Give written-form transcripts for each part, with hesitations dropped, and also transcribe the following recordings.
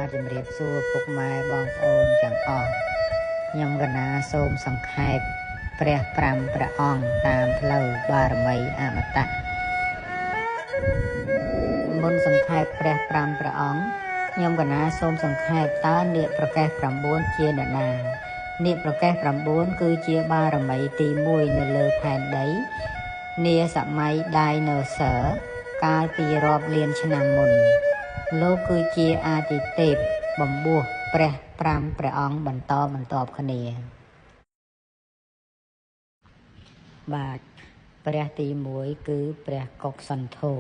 បាទជំរាបសួរពុកម៉ែបងប្អូនទាំងអស់ខ្ញុំកណាសូមសង្ខេបព្រះ5ព្រះអង្គតាមផ្លូវបារមីអមតៈមុនសង្ខេបព្រះ5ព្រះអង្គខ្ញុំកណាសូមសង្ខេបតើនាគប្រកេះ9ជានរណានាគប្រកេះ9គឺជាបារមីទី1នៅលើផែនដីនាសម័យ Dinosaur កាលពីរាប់លានឆ្នាំមុនលោកគឺជាអាទិទេពបំពោះព្រះ5ព្រះអង្គបន្តបន្ទាប់គ្នាបាទព្រះទី1គឺព្រះកុកសន្ធោ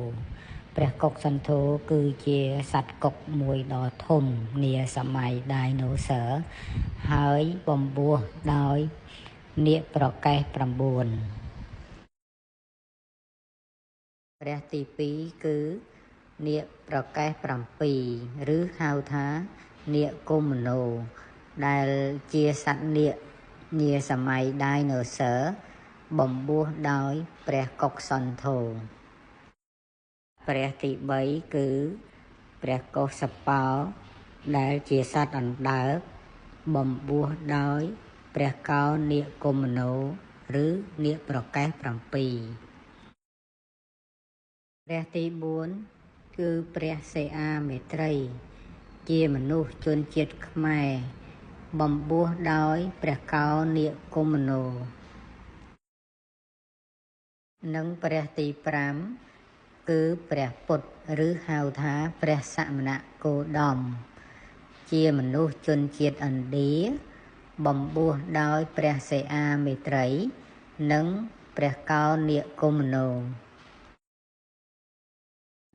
ព្រះកុកសន្ធោគឺជាសត្វកុកមួយដ៏ធំនាសម័យ Dinosaur ហើយបំពោះដោយនាគប្រកេះ9ព្រះទី2គឺនាគប្រកេះ7ឬហៅថានាគកុមនោដែលជាសត្វនាគនាសម័យ Dinosaur បំពោះដោយព្រះកុកសន្ធោព្រះទី3គឺព្រះកុសបោដែលជាសត្វអណ្ដើកបំពោះដោយព្រះកោនាគកុមនោឬនាគប្រកេះ7ព្រះទី4គឺព្រះសេអាមេត្រីជាមនុស្សជនជាតិខ្មែរបំពោះដោយព្រះកោនាគកុមនោនិងព្រះទី5គឺព្រះពុទ្ធឬហៅថាព្រះសមណគោតមជាមនុស្សជនជាតិឥណ្ឌាបំពោះដោយព្រះសេអាមេត្រីនិងព្រះកោនាគកុមនោ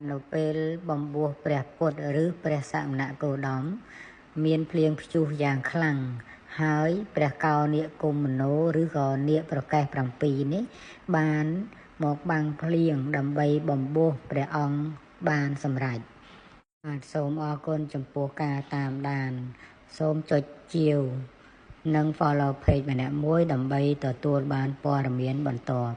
នៅពេលបំពោះព្រះពុទ្ធឬព្រះសមណគោតមមានភ្លៀងព្យុះយ៉ាងខ្លាំងហើយព្រះកោនាគកុមនោឬក៏នាគប្រកេះ7នេះបានមកបាំងភ្លៀងដើម្បីបំពោះព្រះអង្គបានសម្រេចបាទសូមអរគុណចំពោះការតាមដានសូមចុចជាវនិង follow page ម្នាក់មួយដើម្បីទទួលបានព័ត៌មានបន្ទាប់